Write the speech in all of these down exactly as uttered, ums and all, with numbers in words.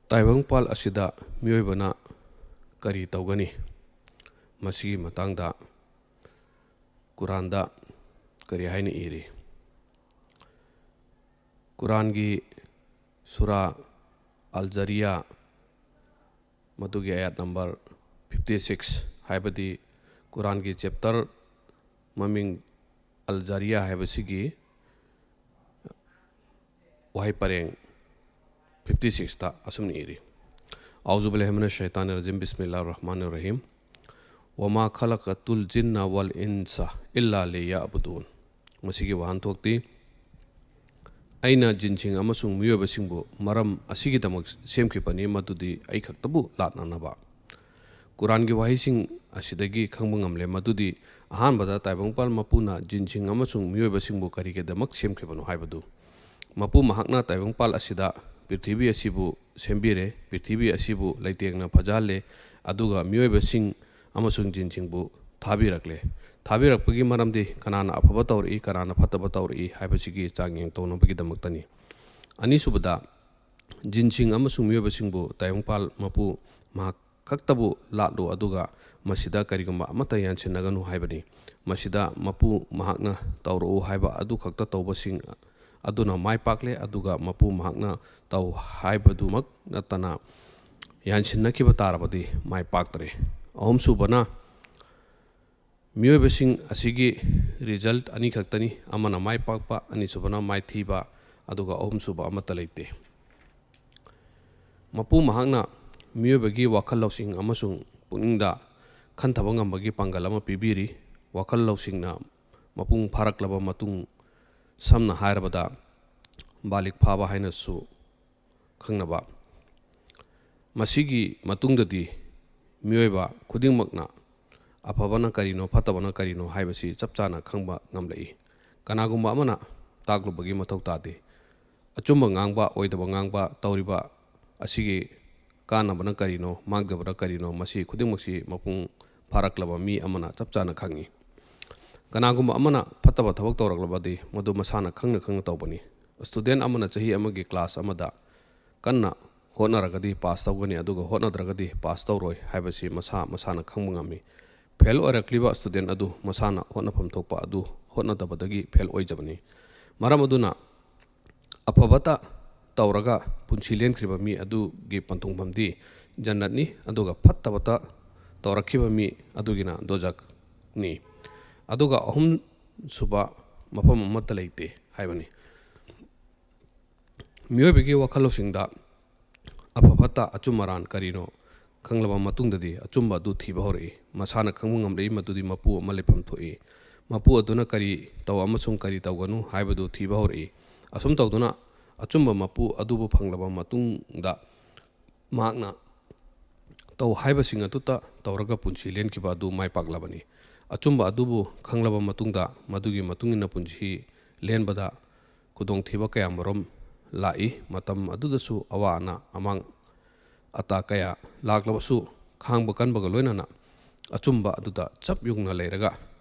ꯇꯥꯏꯕꯪꯄꯥꯜ ꯑꯁꯤꯗ ꯃꯤꯑꯣꯏꯕꯅ ꯀꯔꯤ ꯇꯧꯒꯅꯤ? ꯃꯁꯤꯒꯤ ꯃꯇꯥꯡꯗ ꯀꯨꯔꯥꯟꯗ ꯀꯔꯤ ꯍꯥꯏꯅ ꯏꯔꯤ? ꯀꯨꯔꯥꯟꯒꯤ ꯁꯨꯔꯥ ꯑꯜ ꯖꯔꯤꯌꯥ, ꯃꯗꯨꯒꯤ ꯑꯌꯥꯠ ꯅꯝꯕꯔ fifty six, ꯍꯥꯏꯕꯗꯤ ꯀꯨꯔꯥꯟꯒꯤ ꯆꯦꯞꯇꯔ ꯃꯃꯤꯡ ꯑꯜ ꯖꯔꯤꯌꯥ ꯍꯥꯏꯕꯁꯤꯒꯤ ꯋꯥꯍꯩ ꯄꯔꯦꯡ fifty six ꯇ ꯑꯁꯨꯝꯅ ꯏꯔꯤ: "ꯑꯥꯎꯖꯨ ꯕꯤꯜꯂꯥꯍꯤ ꯃꯤꯅ ꯁꯩꯇꯥꯅꯤ ꯔꯖꯤꯝ, ꯕꯤꯁꯃꯤꯜꯂꯥꯍꯤꯔ ꯔꯍꯃꯥꯅꯤꯔ ꯔꯍꯤꯝ, ꯋꯃꯥ ꯈꯂꯛꯇꯨꯜ ꯖꯤꯟꯅ ꯋꯜ ꯏꯟꯁ ꯏꯜꯂꯥ ꯂꯤꯌꯥꯕꯨꯗꯨꯟ"꯫ ꯃꯁꯤꯒꯤ ꯋꯥꯍꯟꯊꯣꯛꯇꯤ, "ꯑꯩꯅ ꯖꯤꯟꯁꯤꯡ ꯑꯃꯁꯨꯡ ꯃꯤꯑꯣꯏꯕꯁꯤꯡꯕꯨ ꯃꯔꯝ ꯑꯁꯤꯒꯤꯗꯃꯛ ꯁꯦꯝꯈꯤꯕꯅꯤ, ꯃꯗꯨꯗꯤ ꯑꯩ ꯈꯛꯇꯕꯨ ꯂꯥꯠꯅꯅꯕ"꯫ ꯀꯨꯔꯥꯟꯒꯤ ꯋꯥꯍꯩꯁꯤꯡ ꯑꯁꯤꯗꯒꯤ ꯈꯪꯕ ꯉꯝꯂꯦ ꯃꯗꯨꯗꯤ, ꯑꯍꯥꯟꯕꯗ ꯇꯥꯏꯕꯪꯄꯥꯜ ꯃꯄꯨꯅ ꯖꯤꯟꯁꯤꯡ ꯑꯃꯁꯨꯡ ꯃꯤꯑꯣꯏꯕꯁꯤꯡꯕꯨ ꯀꯔꯤꯒꯤꯗꯃꯛ ꯁꯦꯝꯈꯤꯕꯅꯣ ꯍꯥꯏꯕꯗꯨ꯫ ꯃꯄꯨ ꯃꯍꯥꯛꯅ ꯇꯥꯏꯕꯪꯄꯥꯜ ꯑꯁꯤꯗ ꯄ꯭ꯔꯤꯊꯤꯕꯤ ꯑꯁꯤꯕꯨ ꯁꯦꯝꯕꯤꯔꯦ, ꯄ꯭ꯔꯤꯊꯤꯕꯤ ꯑꯁꯤꯕꯨ ꯂꯩꯇꯦꯡꯅ ꯐꯖꯍꯜꯂꯦ, ꯑꯗꯨꯒ ꯃꯤꯑꯣꯏꯕꯁꯤꯡ ꯑꯃꯁꯨꯡ ꯖꯤꯟꯁꯤꯡꯕꯨ ꯊꯥꯕꯤꯔꯛꯂꯦ꯫ ꯊꯥꯕꯤꯔꯛꯄꯒꯤ ꯃꯔꯝꯗꯤ ꯀꯅꯥꯅ ꯑꯐꯕ ꯇꯧꯔꯛꯏ, ꯀꯅꯥꯅ ꯐꯠꯇꯕ ꯇꯧꯔꯛꯏ ꯍꯥꯏꯕꯁꯤꯒꯤ ꯆꯥꯡꯌꯦꯡ ꯇꯧꯅꯕꯒꯤꯗꯃꯛꯇꯅꯤ꯫ ꯑꯅꯤꯁꯨꯕꯗ, ꯖꯤꯟꯁꯤꯡ ꯑꯃꯁꯨꯡ ꯃꯤꯑꯣꯏꯕꯁꯤꯡꯕꯨ ꯇꯥꯏꯕꯪꯄꯥꯜ ꯃꯄꯨ ꯃꯍꯥꯛ ꯈꯛꯇꯕꯨ ꯂꯥꯠꯂꯨ, ꯑꯗꯨꯒ ꯃꯁꯤꯗ ꯀꯔꯤꯒꯨꯝꯕ ꯑꯃꯠꯇ ꯌꯥꯟꯁꯤꯟꯅꯒꯅꯨ ꯍꯥꯏꯕꯅꯤ꯫ ꯃꯁꯤꯗ ꯃꯄꯨ ꯃꯍꯥꯛꯅ ꯇꯧꯔꯛꯎ ꯍꯥꯏꯕ ꯑꯗꯨ ꯈꯛꯇ ꯇꯧꯕꯁꯤꯡ ꯑꯗꯨꯅ ꯃꯥꯏ ꯄꯥꯛꯂꯦ, ꯑꯗꯨꯒ ꯃꯄꯨ ꯃꯍꯥꯛꯅ ꯇꯧ ꯍꯥꯏꯕꯗꯨꯃꯛ ꯅꯠꯇꯅ ꯌꯥꯟꯁꯤꯟꯅꯈꯤꯕ ꯇꯥꯔꯕꯗꯤ ꯃꯥꯏ ꯄꯥꯛꯇꯔꯦ꯫ ꯑꯍꯨꯝꯁꯨꯕꯅ, ꯃꯤꯑꯣꯏꯕꯁꯤꯡ ꯑꯁꯤꯒꯤ ꯔꯤꯖꯜꯠ ꯑꯅꯤꯈꯛꯇꯅꯤ, ꯑꯃꯅ ꯃꯥꯏ ꯄꯥꯛꯄ, ꯑꯅꯤꯁꯨꯕꯅ ꯃꯥꯏꯊꯤꯕ, ꯑꯗꯨꯒ ꯑꯍꯨꯝꯁꯨꯕ ꯑꯃꯠꯇ ꯂꯩꯇꯦ꯫ ꯃꯄꯨ ꯃꯍꯥꯛꯅ ꯃꯤꯑꯣꯏꯕꯒꯤ ꯋꯥꯈꯜ ꯂꯧꯁꯤꯡ ꯑꯃꯁꯨꯡ ꯄꯨꯛꯅꯤꯡꯗ ꯈꯟꯊꯕ ꯉꯝꯕꯒꯤ ꯄꯥꯡꯒꯜ ꯑꯃ ꯄꯤꯕꯤꯔꯤ꯫ ꯋꯥꯈꯜ ꯂꯧꯁꯤꯡꯅ ꯃꯄꯨꯡ ꯐꯥꯔꯛꯂꯕ ꯃꯇꯨꯡ, ꯁꯝꯅ ꯍꯥꯏꯔꯕꯗ, ꯕꯥꯂꯤꯒ ꯐꯥꯕ ꯍꯥꯏꯅꯁꯨ ꯈꯪꯅꯕ, ꯃꯁꯤꯒꯤ ꯃꯇꯨꯡꯗꯗꯤ ꯃꯤꯑꯣꯏꯕ ꯈꯨꯗꯤꯡꯃꯛꯅ ꯑꯐꯕꯅ ꯀꯔꯤꯅꯣ, ꯐꯠꯇꯕꯅ ꯀꯔꯤꯅꯣ ꯍꯥꯏꯕꯁꯤ ꯆꯞ ꯆꯥꯅ ꯈꯪꯕ ꯉꯝꯂꯛꯏ꯫ ꯀꯅꯥꯒꯨꯝꯕ ꯑꯃꯅ ꯇꯥꯛꯂꯨꯕꯒꯤ ꯃꯊꯧ ꯇꯥꯗꯦ꯫ ꯑꯆꯨꯝꯕ ꯉꯥꯡꯕ, ꯑꯣꯏꯗꯕ ꯉꯥꯡꯕ, ꯇꯧꯔꯤꯕ ꯑꯁꯤꯒꯤ ꯀꯥꯟꯅꯕꯅ ꯀꯔꯤꯅꯣ, ꯃꯥꯡꯖꯕꯅ ꯀꯔꯤꯅꯣ, ꯃꯁꯤ ꯈꯨꯗꯤꯡꯃꯛꯁꯤ ꯃꯄꯨꯡ ꯐꯥꯔꯛꯂꯕ ꯃꯤ ꯑꯃꯅ ꯆꯞ ꯆꯥꯅ ꯈꯪꯏ꯫ ꯀꯅꯥꯒꯨꯝꯕ ꯑꯃꯅ ꯐꯠꯇꯕ ꯊꯕꯛ ꯇꯧꯔꯛꯂꯕꯗꯤ, ꯃꯗꯨ ꯃꯁꯥꯅ ꯈꯪꯅ ꯈꯪꯅ ꯇꯧꯕꯅꯤ꯫ ꯁ꯭ꯇꯨꯗꯦꯟꯠ ꯑꯃꯅ ꯆꯍꯤ ꯑꯃꯒꯤ ꯀ꯭ꯂꯥꯁ ꯑꯃꯗ ꯀꯟꯅ ꯍꯣꯠꯅꯔꯒꯗꯤ ꯄꯥꯁ ꯇꯧꯒꯅꯤ, ꯑꯗꯨꯒ ꯍꯣꯠꯅꯗ꯭ꯔꯒꯗꯤ ꯄꯥꯁ ꯇꯧꯔꯣꯏ ꯍꯥꯏꯕꯁꯤ ꯃꯁꯥ ꯃꯁꯥꯅ ꯈꯪꯕ ꯉꯝꯃꯤ꯫ ꯐꯦꯜ ꯑꯣꯏꯔꯛꯂꯤꯕ ꯁ꯭ꯇꯨꯗꯦꯟ ꯑꯗꯨ ꯃꯁꯥꯅ ꯍꯣꯠꯅꯐꯝ ꯊꯣꯛꯄ ꯑꯗꯨ ꯍꯣꯠꯅꯗꯕꯗꯒꯤ ꯐꯦꯜ ꯑꯣꯏꯖꯕꯅꯤ꯫ ꯃꯔꯝ ꯑꯗꯨꯅ ꯑꯐꯕꯇ ꯇꯧꯔꯒ ꯄꯨꯟꯁꯤ ꯂꯦꯟꯈ꯭ꯔꯤꯕ ꯃꯤ ꯑꯗꯨꯒꯤ ꯄꯟꯊꯨꯡꯐꯝꯗꯤ ꯖꯟꯅꯠꯅꯤ, ꯑꯗꯨꯒ ꯐꯠꯇꯕꯇ ꯇꯧꯔꯛꯈꯤꯕ ꯃꯤ ꯑꯗꯨꯒꯤꯅ ꯗꯣꯖꯈꯅꯤ꯫ ꯑꯗꯨꯒ ꯑꯍꯨꯝ ꯁꯨꯕ ꯃꯐꯝ ꯑꯃꯠꯇ ꯂꯩꯇꯦ ꯍꯥꯏꯕꯅꯤ꯫ ꯃꯤꯑꯣꯏꯕꯒꯤ ꯋꯥꯈꯜ ꯂꯧꯁꯤꯡꯗ ꯑꯐ ꯐꯠꯇ, ꯑꯆꯨꯝ ꯑꯔꯥꯟ ꯀꯔꯤꯅꯣ ꯈꯪꯂꯕ ꯃꯇꯨꯡꯗꯗꯤ ꯑꯆꯨꯝꯕ ꯑꯗꯨ ꯊꯤꯕ ꯍꯧꯔꯛꯏ꯫ ꯃꯁꯥꯅ ꯈꯪꯕ ꯉꯝꯂꯛꯏ ꯃꯗꯨꯗꯤ ꯃꯄꯨ ꯑꯃ ꯂꯩꯐꯝ ꯊꯣꯛꯏ꯫ ꯃꯄꯨ ꯑꯗꯨꯅ ꯀꯔꯤ ꯇꯧ ꯑꯃꯁꯨꯡ ꯀꯔꯤ ꯇꯧꯒꯅꯨ ꯍꯥꯏꯕꯗꯨ ꯊꯤꯕ ꯍꯧꯔꯛꯏ꯫ ꯑꯁꯨꯝ ꯇꯧꯗꯨꯅ ꯑꯆꯨꯝꯕ ꯃꯄꯨ ꯑꯗꯨꯕꯨ ꯐꯪꯂꯕ ꯃꯇꯨꯡꯗ ꯃꯍꯥꯛꯅ ꯇꯧ ꯍꯥꯏꯕꯁꯤꯡ ꯑꯗꯨꯇ ꯇꯧꯔꯒ ꯄꯨꯟꯁꯤ ꯂꯦꯟꯈꯤꯕ ꯑꯗꯨ ꯃꯥꯏ ꯄꯥꯛꯂꯕꯅꯤ꯫ ꯑꯆꯨꯝꯕ ꯑꯗꯨꯕꯨ ꯈꯪꯂꯕ ꯃꯇꯨꯡꯗ ꯃꯗꯨꯒꯤ ꯃꯇꯨꯡ ꯏꯟꯅ ꯄꯨꯟꯁꯤ ꯂꯦꯟꯕꯗ ꯈꯨꯗꯣꯡꯊꯤꯕ ꯀꯌꯥꯃꯔꯨꯝ ꯂꯥꯛꯏ꯫ ꯃꯇꯝ ꯑꯗꯨꯗꯁꯨ ꯑꯋꯥ ꯑꯅꯥ ꯑꯃꯥꯡ ꯑꯇꯥ ꯀꯌꯥ ꯂꯥꯛꯂꯕꯁꯨ ꯈꯥꯡꯕ ꯀꯟꯕꯒ ꯂꯣꯏꯅꯅ ꯑꯆꯨꯝꯕ ꯑꯗꯨꯗ ꯆꯞ ꯌꯨꯡꯅ ꯂꯩꯔꯒ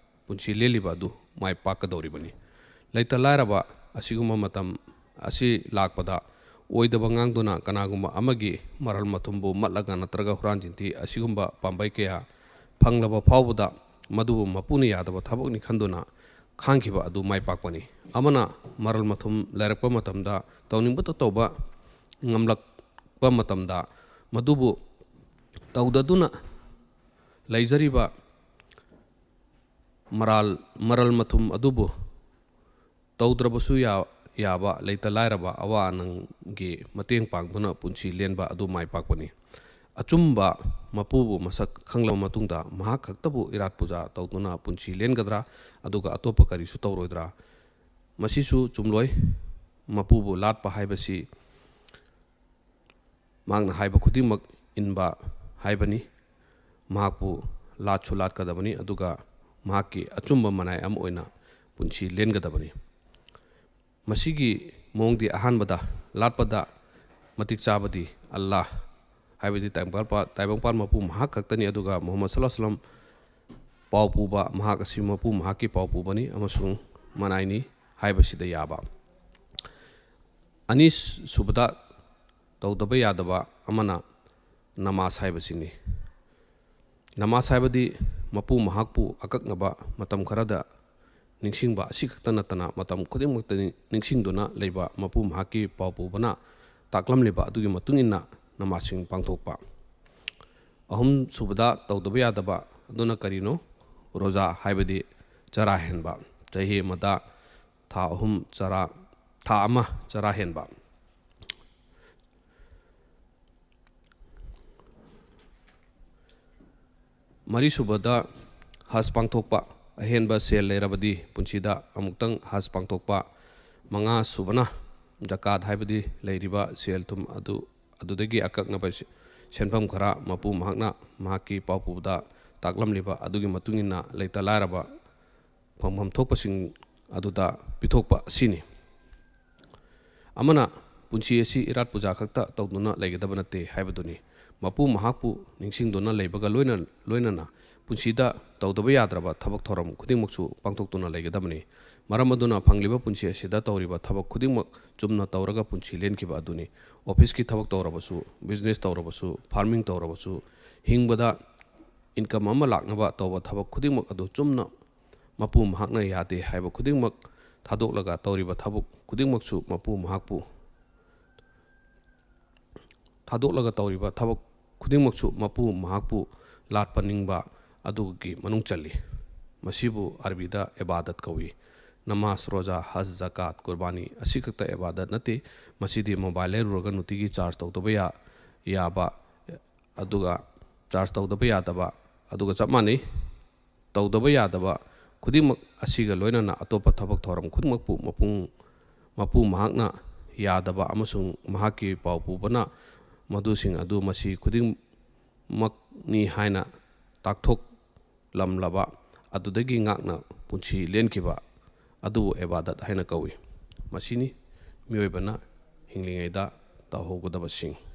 ꯄꯨꯟꯁꯤ ꯂꯦꯜꯂꯤꯕ ꯑꯗꯨ ꯃꯥꯏ ꯄꯥꯛꯀꯗꯧꯔꯤꯕꯅꯤ꯫ ꯂꯩꯇ ꯂꯥꯏꯔꯕ ꯑꯁꯤꯒꯨꯝꯕ ꯃꯇꯝ ꯑꯁꯤ ꯂꯥꯛꯄꯗ ꯑꯣꯏꯗꯕ ꯉꯥꯡꯗꯨꯅ ꯀꯅꯥꯒꯨꯝꯕ ꯑꯃꯒꯤ ꯃꯔꯜ ꯃꯊꯨꯝꯕꯨ ꯃꯠꯂꯒ ꯅꯠꯇ꯭ꯔꯒ ꯍꯨꯔꯥꯟ ꯆꯤꯟꯊꯤ ꯑꯁꯤꯒꯨꯝꯕ ꯄꯥꯝꯕꯩ ꯀꯌꯥ ꯐꯪꯂꯕ ꯐꯥꯎꯕꯗ ꯃꯗꯨꯕꯨ ꯃꯄꯨꯅ ꯌꯥꯗꯕ ꯊꯕꯛꯅꯤ ꯈꯟꯗꯨꯅ ꯈꯥꯡꯈꯤꯕ ꯑꯗꯨ ꯃꯥꯏ ꯄꯥꯛꯄꯅꯤ꯫ ꯑꯃꯅ ꯃꯔꯜ ꯃꯊꯨꯝ ꯂꯩꯔꯛꯄ ꯃꯇꯝꯗ ꯇꯧꯅꯤꯡꯕꯇ ꯇꯧꯕ ꯉꯝꯂꯛꯄ ꯃꯇꯝꯗ ꯃꯗꯨꯕꯨ ꯇꯧꯗꯗꯨꯅ ꯂꯩꯖꯔꯤꯕ ꯃꯔꯥꯜ, ꯃꯔꯜ ꯃꯊꯨꯝ ꯑꯗꯨꯕꯨ ꯇꯧꯗ꯭ꯔꯕꯁꯨ ꯌꯥ-, ꯌꯥꯕ ꯂꯩꯇ ꯂꯥꯏꯔꯕ ꯑꯋꯥ ꯑꯅꯥꯒꯤ ꯃꯇꯦꯡ ꯄꯥꯡꯗꯨꯅ ꯄꯨꯟꯁꯤ ꯂꯦꯟꯕ ꯑꯗꯨ ꯃꯥꯏ ꯄꯥꯛꯄꯅꯤ꯫ ꯑꯆꯨꯝꯕ ꯃꯄꯨꯕꯨ ꯃꯁꯛ ꯈꯪꯂꯕ ꯃꯇꯨꯡꯗ ꯃꯍꯥꯛ ꯈꯛꯇꯕꯨ ꯏꯔꯥꯠ ꯄꯨꯖꯥ ꯇꯧꯗꯨꯅ ꯄꯨꯟꯁꯤ ꯂꯦꯟꯒꯗ꯭ꯔꯥ? ꯑꯗꯨꯒ ꯑꯇꯣꯞꯄ ꯀꯔꯤꯁꯨ ꯇꯧꯔꯣꯏꯗ꯭ꯔꯥ? ꯃꯁꯤꯁꯨ ꯆꯨꯝꯂꯣꯏ꯫ ꯃꯄꯨꯕꯨ ꯂꯥꯠꯄ ꯍꯥꯏꯕꯁꯤ ꯃꯍꯥꯛꯅ ꯍꯥꯏꯕ ꯈꯨꯗꯤꯡꯃꯛ ꯏꯟꯕ ꯍꯥꯏꯕꯅꯤ꯫ ꯃꯍꯥꯛꯄꯨ ꯂꯥꯠꯁꯨ ꯂꯥꯠꯀꯗꯕꯅꯤ, ꯑꯗꯨꯒ ꯃꯍꯥꯛꯀꯤ ꯑꯆꯨꯝꯕ ꯃꯅꯥꯏ ꯑꯃ ꯑꯣꯏꯅ ꯄꯨꯟꯁꯤ ꯂꯦꯟꯒꯗꯕꯅꯤ꯫ ꯃꯁꯤꯒꯤ ꯃꯑꯣꯡꯗꯤ ꯑꯍꯥꯟꯕꯗ ꯂꯥꯠꯄꯗ ꯃꯇꯤꯛ ꯆꯥꯕꯗꯤ ꯑꯜꯂꯥꯍ, ꯍꯥꯏꯕꯗꯤ ꯇꯥꯏꯕꯪꯄꯥꯜ, ꯇꯥꯏꯕꯪꯄꯥꯜ ꯃꯄꯨ ꯃꯍꯥꯛ ꯈꯛꯇꯅꯤ, ꯑꯗꯨꯒ ꯃꯨꯍꯝꯃꯗ ꯁꯜꯂꯜꯂꯥꯍꯨ ꯑꯂꯥꯏꯍꯤ ꯋꯥꯁꯜꯂꯝ ꯄꯥꯎ ꯄꯨꯕ ꯃꯍꯥꯛ ꯑꯁꯤ ꯃꯄꯨ ꯃꯍꯥꯛꯀꯤ ꯄꯥꯎ ꯄꯨꯕꯅꯤ ꯑꯃꯁꯨꯡ ꯃꯅꯥꯏꯅꯤ ꯍꯥꯏꯕꯁꯤꯗ ꯌꯥꯕ꯫ ꯑꯅꯤꯁꯨꯕꯗ ꯇꯧꯗꯕ ꯌꯥꯗꯕ ꯑꯃꯅ ꯅꯃꯥꯖ ꯍꯥꯏꯕꯁꯤꯅꯤ꯫ ꯅꯃꯥꯖ ꯍꯥꯏꯕꯗꯤ ꯃꯄꯨ ꯃꯍꯥꯛꯄꯨ ꯑꯀꯛꯅꯕ ꯃꯇꯝ ꯈꯔꯗ ꯅꯤꯡꯁꯤꯡꯕ ꯑꯁꯤꯈꯛꯇ ꯅꯠꯇꯅ, ꯃꯇꯝ ꯈꯨꯗꯤꯡꯃꯛꯇ ꯅꯤꯡꯁꯤꯡꯗꯨꯅ ꯂꯩꯕ ꯃꯄꯨ ꯃꯍꯥꯛꯀꯤ ꯄꯥꯎ ꯄꯨꯕꯅ ꯇꯥꯛꯂꯝꯂꯤꯕ ꯑꯗꯨꯒꯤ ꯃꯇꯨꯡ ꯏꯟꯅ ꯅꯃꯥꯖꯁꯤꯡ ꯄꯥꯡꯊꯣꯛꯄ꯫ ꯑꯍꯨꯝꯁꯨꯕꯗ ꯇꯧꯗꯕ ꯌꯥꯗꯕ ꯑꯗꯨꯅ ꯀꯔꯤꯅꯣ? ꯔꯣꯖꯥ ꯍꯥꯏꯕꯗꯤ ꯆꯔꯥ ꯍꯦꯟꯕ꯫ ꯆꯍꯤ ꯑꯃꯗ ꯊꯥ ꯑꯍꯨꯝ ꯆꯔꯥ, ꯊꯥ ꯑꯃ ꯆꯔꯥ ꯍꯦꯟꯕ꯫ ꯃꯔꯤꯁꯨꯕꯗ ꯍꯖ ꯄꯥꯡꯊꯣꯛꯄ꯫ ꯑꯍꯦꯟꯕ ꯁꯦꯜ ꯂꯩꯔꯕꯗꯤ ꯄꯨꯟꯁꯤꯗ ꯑꯃꯨꯛꯇꯪ ꯍꯖ ꯄꯥꯡꯊꯣꯛꯄ꯫ ꯃꯉꯥꯁꯨꯕꯅ ꯖꯀꯥꯠ ꯍꯥꯏꯕꯗꯤ ꯂꯩꯔꯤꯕ ꯁꯦꯜ ꯊꯨꯝ ꯑꯗꯨ, ꯑꯗꯨꯗꯒꯤ ꯑꯀꯛꯅꯕ ꯁꯦꯟꯐꯝ ꯈꯔ ꯃꯄꯨ ꯃꯍꯥꯛꯅ ꯃꯍꯥꯛꯀꯤ ꯄꯥꯎ ꯄꯨꯕꯗ ꯇꯥꯛꯂꯝꯂꯤꯕ ꯑꯗꯨꯒꯤ ꯃꯇꯨꯡ ꯏꯟꯅ ꯂꯩꯇ ꯂꯥꯏꯔꯕ ꯐꯪꯐꯝ ꯊꯣꯛꯄꯁꯤꯡ ꯑꯗꯨꯗ ꯄꯤꯊꯣꯛꯄ ꯑꯁꯤꯅꯤ꯫ ꯑꯃꯅ ꯄꯨꯟꯁꯤ ꯑꯁꯤ ꯏꯔꯥꯠ ꯄꯨꯖꯥ ꯈꯛꯇ ꯇꯧꯗꯨꯅ ꯂꯩꯒꯗꯕ ꯅꯠꯇꯦ ꯍꯥꯏꯕꯗꯨꯅꯤ꯫ ꯃꯄꯨ ꯃꯍꯥꯛꯄꯨ ꯅꯤꯡꯁꯤꯡꯗꯨꯅ ꯂꯩꯕꯒ ꯂꯣꯏꯅ-, ꯂꯣꯏꯅꯅ ꯄꯨꯟꯁꯤꯗ ꯇꯧꯗꯕ ꯌꯥꯗ꯭ꯔꯕ ꯊꯕꯛ ꯊꯧꯔꯝ ꯈꯨꯗꯤꯡꯃꯛꯁꯨ ꯄꯥꯡꯊꯣꯛꯇꯨꯅ ꯂꯩꯒꯗꯕꯅꯤ꯫ ꯃꯔꯝ ꯑꯗꯨꯅ ꯐꯪꯂꯤꯕ ꯄꯨꯟꯁꯤ ꯑꯁꯤꯗ ꯇꯧꯔꯤꯕ ꯊꯕꯛ ꯈꯨꯗꯤꯡꯃꯛ ꯆꯨꯝꯅ ꯇꯧꯔꯒ ꯄꯨꯟꯁꯤ ꯂꯦꯟꯈꯤꯕ ꯑꯗꯨꯅꯤ꯫ ꯑꯣꯐꯤꯁꯀꯤ ꯊꯕꯛ ꯇꯧꯔꯕꯁꯨ, ꯕꯤꯖꯤꯅꯦꯁ ꯇꯧꯔꯕꯁꯨ, ꯐꯥꯔꯃꯤꯡ ꯇꯧꯔꯕꯁꯨ, ꯍꯤꯡꯕꯗ ꯏꯟꯀꯝ ꯑꯃ ꯂꯥꯛꯅꯕ ꯇꯧꯕ ꯊꯕꯛ ꯈꯨꯗꯤꯡꯃꯛ ꯑꯗꯨ ꯆꯨꯝꯅ ꯃꯄꯨ ꯃꯍꯥꯛꯅ ꯌꯥꯗꯦ ꯍꯥꯏꯕ ꯈꯨꯗꯤꯡꯃꯛ ꯊꯥꯗꯣꯛꯂꯒ ꯇꯧꯔꯤꯕ ꯊꯕꯛ ꯈꯨꯗꯤꯡꯃꯛꯁꯨ ꯃꯄꯨ ꯃꯍꯥꯛꯄꯨ ꯊꯥꯗꯣꯛꯂꯒ ꯇꯧꯔꯤꯕ ꯊꯕꯛ ꯈꯨꯗꯤꯡꯃꯛꯁꯨ ꯃꯄꯨ ꯃꯍꯥꯛꯄꯨ ꯂꯥꯠꯄ ꯅꯤꯡꯕ ꯑꯗꯨꯒꯤ ꯃꯅꯨꯡ ꯆꯜꯂꯤ꯫ ꯃꯁꯤꯕꯨ ꯑꯔꯕꯤꯗ ꯏꯕꯥꯗꯠ ꯀꯧꯏ꯫ ꯅꯃꯥꯖ, ꯔꯣꯖꯥ, ꯍꯖ, ꯖꯀꯥꯠ, ꯀꯨꯔꯕꯥꯅꯤ ꯑꯁꯤꯈꯛꯇ ꯏꯕꯥꯗꯠ ꯅꯠꯇꯦ꯫ ꯃꯁꯤꯗꯤ ꯃꯣꯕꯥꯏꯜ ꯂꯩꯔꯨꯔꯒ ꯅꯨꯡꯇꯤꯒꯤ ꯆꯥꯔꯖ ꯇꯧꯗꯕ ꯌꯥ-, ꯌꯥꯕ, ꯑꯗꯨꯒ ꯆꯥꯔꯖ ꯇꯧꯗꯕ ꯌꯥꯗꯕ ꯑꯗꯨꯒ ꯆꯞ ꯃꯥꯟꯅꯩ꯫ ꯇꯧꯗꯕ ꯌꯥꯗꯕ ꯈꯨꯗꯤꯡꯃꯛ ꯑꯁꯤꯒ ꯂꯣꯏꯅꯅ ꯑꯇꯣꯞꯄ ꯊꯕꯛ ꯊꯧꯔꯝ ꯈꯨꯗꯤꯡꯃꯛꯄꯨ ꯃꯄꯨꯡ, ꯃꯄꯨ ꯃꯍꯥꯛꯅ ꯌꯥꯗꯕ ꯑꯃꯁꯨꯡ ꯃꯍꯥꯛꯀꯤ ꯄꯥꯎ ꯄꯨꯕꯅ ꯃꯗꯨꯁꯤꯡ ꯑꯗꯨ ꯃꯁꯤ ꯈꯨꯗꯤꯡꯃꯛꯅꯤ ꯍꯥꯏꯅ ꯇꯥꯛꯊꯣꯛꯂꯝꯂꯕ ꯑꯗꯨꯗꯒꯤ ꯉꯥꯛꯅ ꯄꯨꯟꯁꯤ ꯂꯦꯟꯈꯤꯕ ꯑꯗꯨꯕꯨ ꯏꯕꯥꯗꯠ ꯍꯥꯏꯅ ꯀꯧꯏ꯫ ꯃꯁꯤꯅꯤ ꯃꯤꯑꯣꯏꯕꯅ ꯍꯤꯡꯂꯤꯉꯩꯗ ꯇꯧꯍꯧꯒꯗꯕꯁꯤꯡ꯫